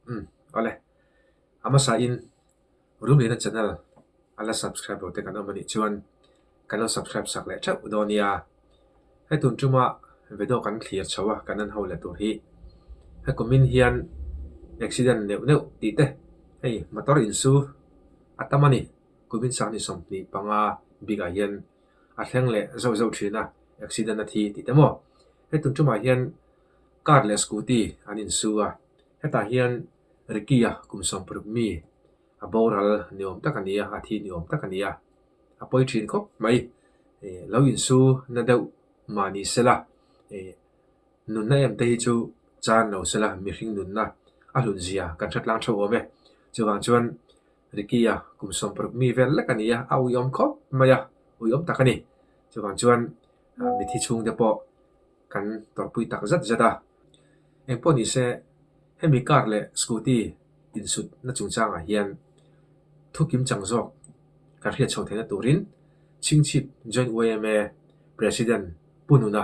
Umm awle, a hmasa in Rumliana channel a la subscribe lo te kan awm anih chuan kan lo subscribe sak leh theuh dawn nia. Hei tun tuma video kan thlir chho a kan en ho leh tur hi hei kumin hian accident neuh neuh tih te hei motor insu a tam a ni. Kumin sangni 25 bikah hian a thleng leh zauh zauh thin a accident a thi tih te maw. Hei tun tumah hian car leh scooty an insu a hetah hian Ricky-a kum 60 mi a boral ni awm tak a ni a, a thi ni awm tak a ni a, a pawi thin khawp mai. Lo insu na deuh mah ni sela nunna em te hi chu chan lo sela mihring nunna a hlun zia kan hre tlang theuh awm e. Chuvang chuan Ricky-a kum 60 mi vel lek a ni a, a uiawm khawp mai a, uiawm tak a ni. Chuvang chuan mithi chhungte pawh kan tawrhpui tak zet zet a. Engpawh ni se, hemi car leh scooty insutna chungchangah hian thu kim chang zawk kan hriat chho theihna turin Chhingchhip Joint YMA President Pu Nuna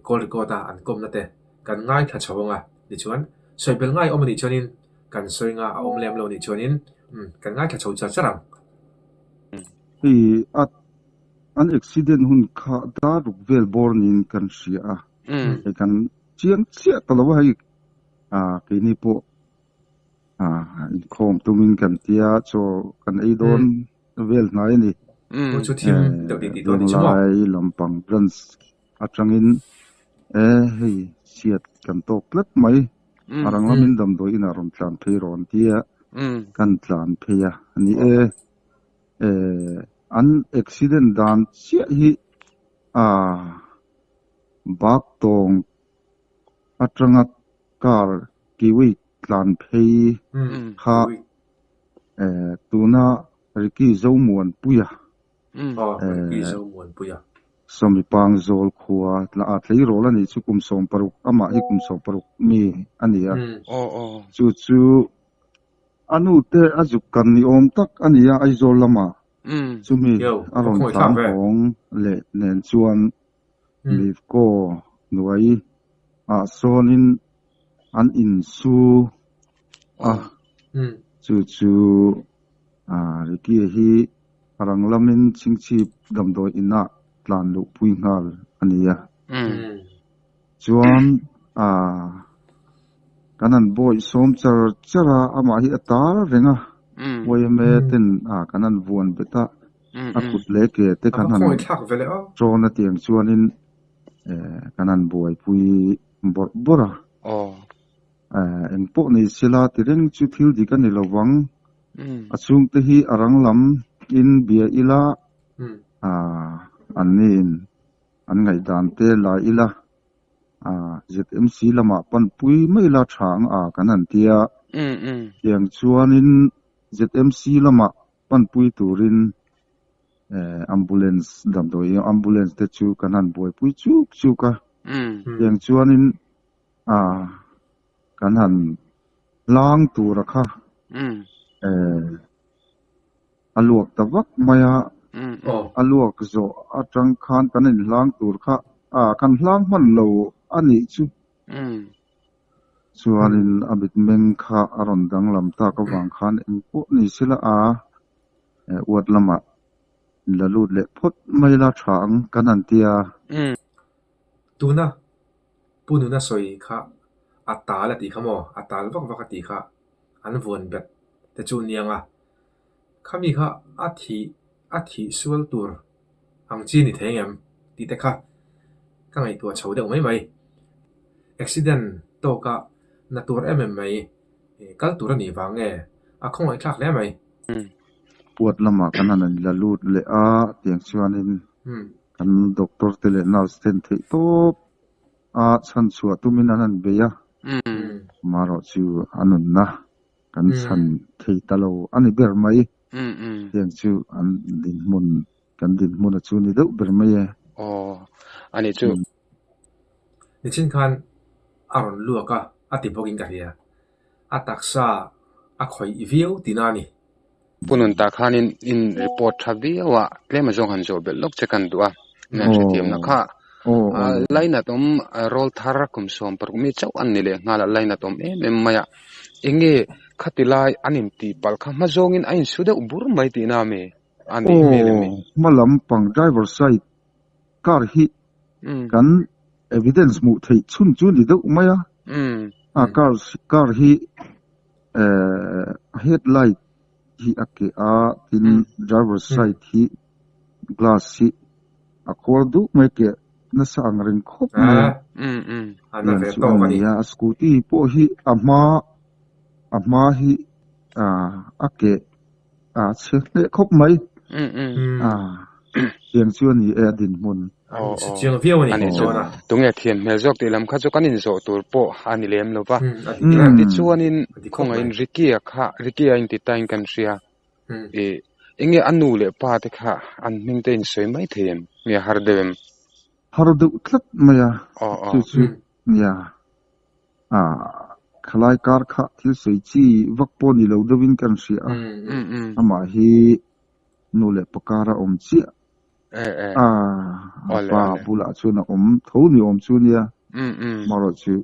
call record a an kawmna te kan ngaithla chho ang a, tichuan sawi bel ngai awm anih chuanin kan sawi nga a awm lem lo anih chuanin kan ngaithla chho char char ang. Hei a an accident hun kha dar ruk vel bawr niin kan hria a, hei kan chiang chiah ta lo a hei keini pawh inkhawm tumin kan tia chaw kan ei dawn vel hnai a ni. Venglai lampang branch atangin e hei chhiat kan tawk tlat mai a rang lamin damdawi inah rawn tlan phei rawh an tia kan tlan phei a ni e. An accident dan chiah hi bak tawng atanga car kiwi tlan phei kha tuna Ricky Zomuanpuia Sawmi Pangzawl khua a tleirawl a nih chu kum 60 amah hi kum 60 mi a ni a chu chu A nu te a zuk kan ni awm tak a ni a Aizawl lamah chumi a rawn tlan hawng leh nen chuan Mivko hnuai ah sawnin an insu a, chu chu Ricky hi a rang lamin Chhingchhip damdawi inah tlan luhpui nghal a ni a. Chuan kan han bawih sawm char char a, amah hi a tar reng a, YMA ten kan han vuan bet a, a kut leh ke te kan han tawn a tiang chuanin kan han buaipui bawrh bawrh a. Engpawh nei sela ti reng chu thil dik a ni lo vang, a chhungte hi a rang lam in bia ila an niin An ngaihdan te la ila, ZMC lamah panpui mai ila tha ang a kan han ti a. Tiang chuanin ZMC lamah panpui turin ambulance damdawi ambulance te chu kan han buaipui chuk chuk a. Tiang chuanin kan han hlang tura kha A luak ta vak mai a, a luak zawh atang khan kan inhlang tur kha a kan hlang hman lo a nih chu. Chuanin a mitmeng kha a rawn danglam tak avang khan engpawh ni sela a uat lamah la lut leh phawt mai la tha ang kan han ti a. Tuna Pu Nuna sawi kha a tal a tih kha maw? A tal vak vak a tih kha an vuan bet te chu niang a. Khami kha a thih a thih sual tur ang chi ni thei engem tih te kha ka ngaihtuah chho deuh mai mai. Accident tawka na tur em em mai kal tur a nih vang nge a khawngaihthlak hle mai. Puat lamah kan han la lut leh a tiang chuanin kan doctor te leh nurse ten theih tawp a chhanchhuah tumin an han bei a, marawh chu a nunna kan chhan thei ta lo a ni ber mai. Tiang chu an dinhmun, kan dinhmun a chu ni deuh ber mai e. Aw, a nih chu. Nichin khan a rawn luak a, a ti bawkin ka hria. A taksa a khawih viau tihna a ni. Pu Nunta khanin in report tha viau a, tlem azawng han zawh belh lawk che kan duh a, ina hrethiamna kha. Lainat awm rawlthar kum 16 mi chauh an ni leh nghal a, lainat awm em em mai a. Enge khati lai an intih palh kha hma zawngin a insu deuh bur mai tihna a mi a nih hmel em ni? Aw, hma lampang driver side car hi kan evidence hmuh theih chhun chu ni deuh mai a. A car car hi headlight hi a keh a, tin driver side hi glass hi a khuar duh mai keh nasa ang reng khawp mai a. Tiang chu a ni a, a scooty pawh hi a hma a hma hi a keh a chhe hneh khawp mai. Tiang chu a ni e a dinhmun. Chiang viau a ni chuan a. Tunge thiam hmel zawk tih lam kha chu kan inzawh tur pawh a ni lem lo va. Tichuanin khawngaihin Ricky-a kha Ricky-a inti tain kan hria. Ih enge a nu leh pa te kha an hming te insawi mai thei em? Nge har deuh em? Har deuh tlat mai a. Chu chu nia khalai kar kha thil sawi chi vak pawh ni lo deuhin kan hria a. Amah hi nu leh pa kar a awm chiah. A pa bulah chuan a awm tho ni awm chu nia. Amaherawhchu chu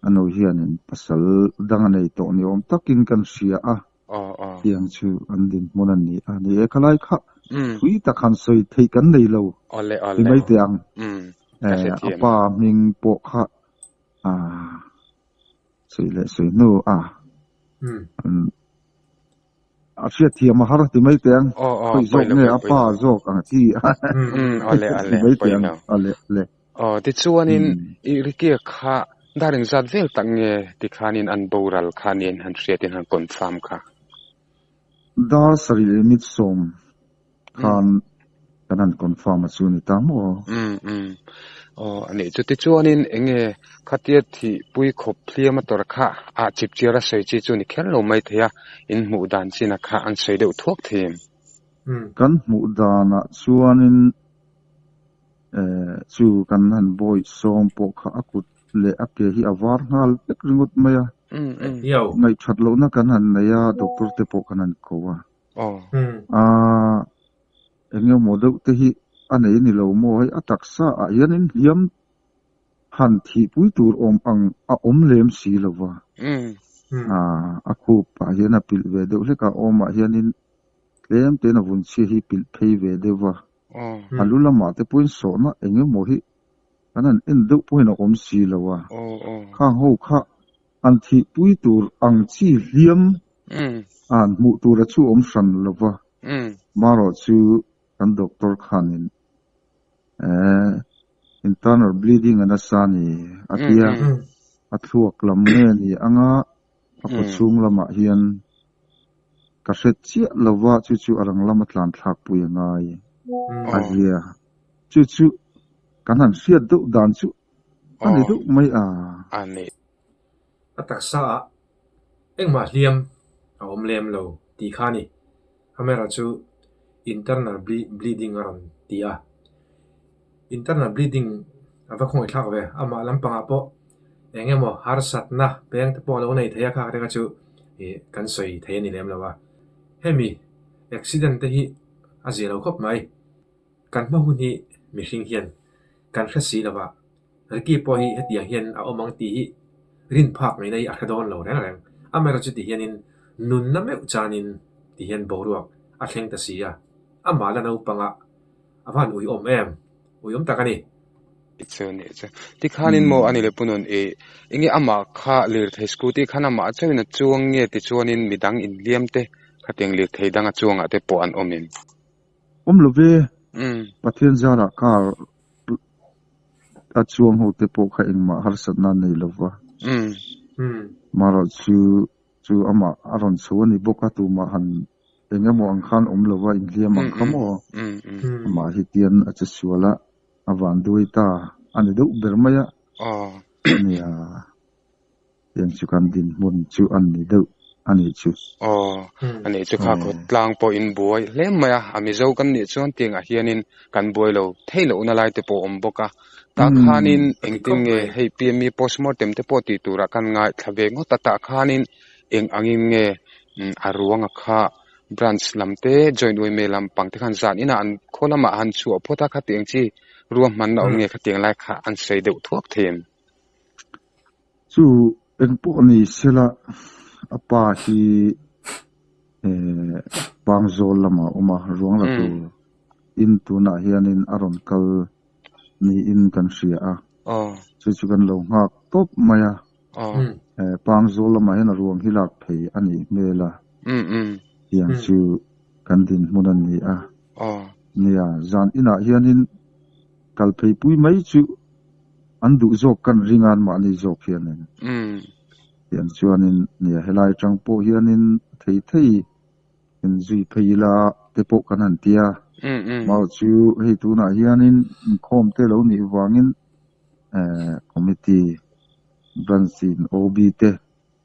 a nu hianin pasal dang a nei tawh ni awm takin kan hria a. Tiang chu an dinhmun a ni a ni e. Khalai kha thui tak han sawi theih kan nei lo ti mai teh ang. A pa hming pawh kha sawi leh sawi hnu a a hriatthiam a har ti mai teh ang. Khawi zawk nge a pa zawk ang chi ti mai teh ang. Awle awle. Aw tichuanin i Ricky kha dar engzat vel tak nge tikhanin an boral kha nen han hriatin han confirm kha? Dar sarih leh mit sawm khan kan han confirm a chu ni ta maw? Umm umm. Aw a nih chu. Tichuanin enge khatia thihpui khawp hliam a tawrh kha ah chip chiar a sawi chi chu ni kher lo mai thei a, in hmuh dan chin a kha an sawi deuh thuak thei em? Kan hmuh danah chuanin chu kan han bawi sawm pawh kha a kut leh a ke hi a var nghal vek ringawt mai a. Ngaihthat lohna kan han nei a, doctor te pawh kan han ko a. Aaa eng emaw deuh te hi a nei ni lo maw hei a taksa ah hianin hliam han thihpui tur awm ang a awm lem si lo va. Aaa a khup ah hian a pilh ve deuh hlek a, awm ah hianin tlem tein a vun chhia hi pilh phei ve deuh va. A lu lamah te pawhin sawhna eng emaw hi kan han en deuh pawhin a awm si lo a. Khang ho kha an thihpui tur ang chi hliam an hmuh tur a chu awm hran lo va. Marawh chu kan doctor khanin eh internal bleeding a nasa a ni a tia, a thluak lam nge ni anga a kaw chhung lamah hian ka hre chiah lo va, chu chu a rang lama tlan thlak pui a ngai a zia. Chu chu kan han hriat deuh dan chu a ni deuh mai a. A taksa ah engmah hliam a awm lem lo tih kha a ni. Amaherawhchu chu internal bleeding a rawn ti a. Internal bleeding a va khawngaih thlak ve. Amah lampangah pawh eng emaw harsatna peng te pawh a lo nei thei a khak te kha chu ih kan sawi thei a ni lem lo a. Hemi accident te hi a zia lo khawp mai. Kan hma hun hi mihring hian kan hre si lo va, Ricky pawh hi hetiang hian a awm ang tih hi rin phak ngaihna hi a hre dawn lo reng reng. Amaherawhchu chuti hianin nunna meuh chanin ti hian boruak a thleng ta si a, amah la naupangah a van uiawm em? Uiawm tak a ni. Chu nih chu. Tikhanin maw a ni le Punun i enge amah kha lirthei scooty khan amah chauhin a chuang nge tichuanin midang inhliam te khatiang lirthei danga chuangah te pawh an awm em? Awm lo ve, Pathian zarah car a chuang ho te pawh kha engmah harsatna an nei lo va. Marawh chu chu amah a rawn chho a ni bawk a, tumah han eng emaw ang khan awm lo va, inhliam ang kha maw? Amah hi tian a che sual a, a van duai ta a ni deuh ber mai a. Nia. Heng chu kan dinhmun chu a ni deuh a nih chu. Aw, a nih chu kha kawt tlang pawh in buai hle mai a, a Mizo kan nih chuan tiangah hianin kan buai lo thei lohna lai te pawh a awm bawk a. Tah khanin engtin nge hei PME postmortem te pawh tih turah kan ngaithla ve ngawt a, tah khanin eng angin nge a ruanga kha branch lam te joint yma lampang te khan zan inah an khaw lamah han chhuah phawt a, khatiang chi. Ruahmanna awm nge khatiang lai kha an sawi deuh thuak thei em? Chu engpawh ni sela a pa hi Pangzawl lamah a awm a, ruang la tur in tunah hianin a rawn kal niin kan hria a, chu chu kan lo nghak tawp mai a. Pangzawl lamah hian a ruang hi lak phei a nih hmel a, tiang chu kan dinhmun a ni a. Nia, zan inah hianin kal phei pui mai chu an duh zawk kan ring a, anmahni zawk hianin. Tiang chuanin nia, helai atang pawh hianin thei thei in zui phei ila te pawh kan han ti a. Mau chu hei tunah hianin inkhawm te lo nih vangin committee branch in OB te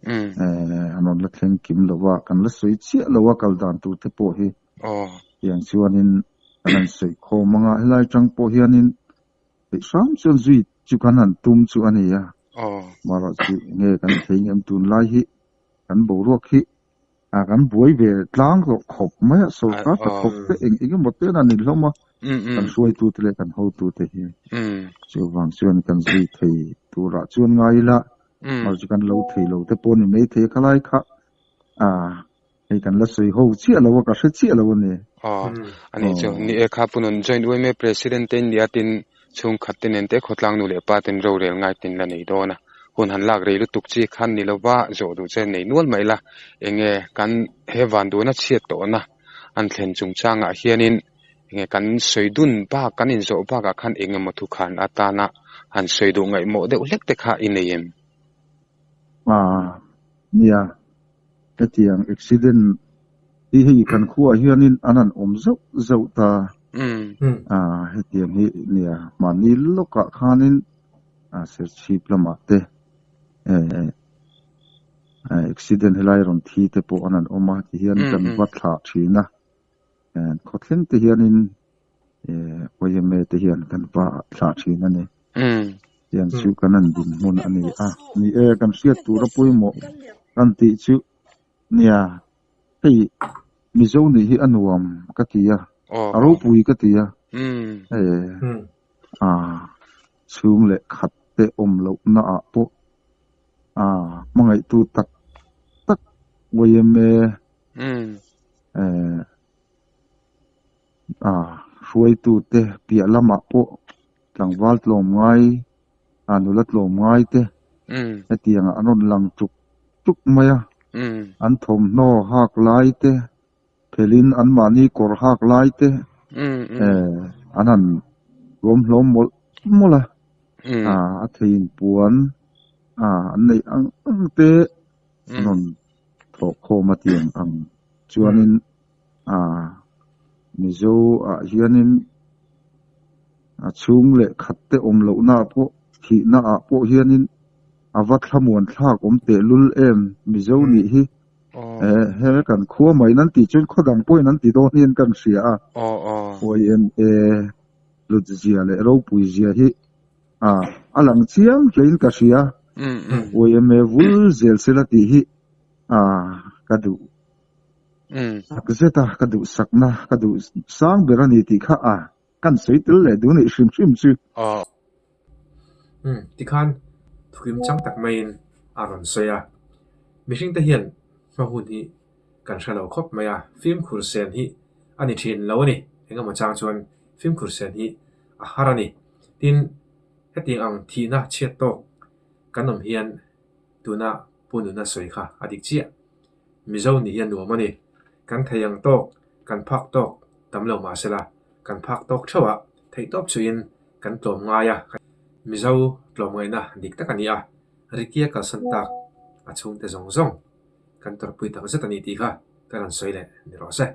an rawn la thleng kim lo a, kan la sawi chiah lo a kal dan tur te pawh hi. Tiang chuanin kan han sawi khawm ang a, helai atang pawh hianin theih hram chuan zui chu kan han tum chu a ni a. Marawh chu nge kan thei ngem tunlai hi kan boruak hi A kan buai ve tlang tawh khawp mai a, sorkar ta khawp te eng eng emaw ten an inhlawm a, kan hruaitute leh kan hotute hi. Chuvang chuan kan zui thei turah chuan ngai ila, mar chu kan lo thei lo te pawh a ni mai thei a, khalai kha a hei kan la sawi ho chiah lo a, ka hre chiah lo a ni. Aw, a nih chu. Ni e kha Punon Joint yma President te India tin Chhungkhat te nen te khawtlang nu leh pa ten rorel ngai tin la nei dawn a, hun han lak rei lutuk chi khan ni lova zawh duh che nei nual mai la, enge kan he vanduhna chhiat tawhna an thlen chungchangah hianin enge kan sawi dun bak kan inzawh bakah khan eng emaw thukhan atana han sawi duh ngaihmawh deuh hlek te kha i nei em? Aaa nia, hetiang accident hi hei kan khuaah hianin an han awm zauh zauh ta. Aaa hetiang hi nia mahni lawkah khanin Serchhip lamah te eh accident helai rawn thi te pawh an han awm a tihian kan va thlah thin a, khawthleng te hianin yma te hian kan va thlah thin a ni. Tiang chu kan han dinhmun a ni a. Ni e, kan hriat tura pawimawh kan tih chu nia, hei Mizo nih hi a nuam ka ti a, a ropui ka ti a, hei chhung leh khat te awm lohna ah pawh hmangaihtu tak tak yma A hruaitute piah lamah pawh tlangval tlawm ngai, a nula tlawm ngai te hetiangah an rawn lang tuk tuk mai a. An thawmhnaw hak lai te, phelin anmahni kawr hak lai te an han tuam hlawm mawlh mawlh a. A theiin puan an neih ang ang te an rawn thawh khawm a tiang ang chuanin A Mizo ah hianin a chhung leh khat te awm lohna ah pawh thihna ah pawh hianin a va thlamuan thlak awm teh lul em Mizo nih hi eh he kan khua mai in an tih chuan khaw dang pawhin an ti dawn hian kan hria a YMA hlut zia leh ropui zia hi a a lang chiang hlein ka hria YMA vul zel sela tih hi a ka duh. Tak zet a, ka duhsakna, ka duh sang ber a ni tih kha a kan sawi tel leh duh nih hrim hrim chu. Umm, tikhan thukim chang tak maiin a rawn sawi a. Mihringte hian hma hun hi kan hre lo khawp mai a, fimkhur sen hi a ni thin lo a ni. Engemaw chang chuan fimkhur sen hi a har a ni. Tin, hetiang ang thihna chhiat tawk kan awm hian tuna Pu Nuna sawi kha a dik chiah. Mizo nih hi a nuam a ni. Kan thei ang tawk, kan phak tawk tam lo mah sela, kan phak tawk theuh a, theihtawp chuhin kan tlawm ngai a. Mizo tlawmngaihna dik tak a ni a, Ricky-a kalsan tak a chhungte zawng zawng kan tawrhpui tak zet a ni tih kha ka rawn sawi leh ni rawh se.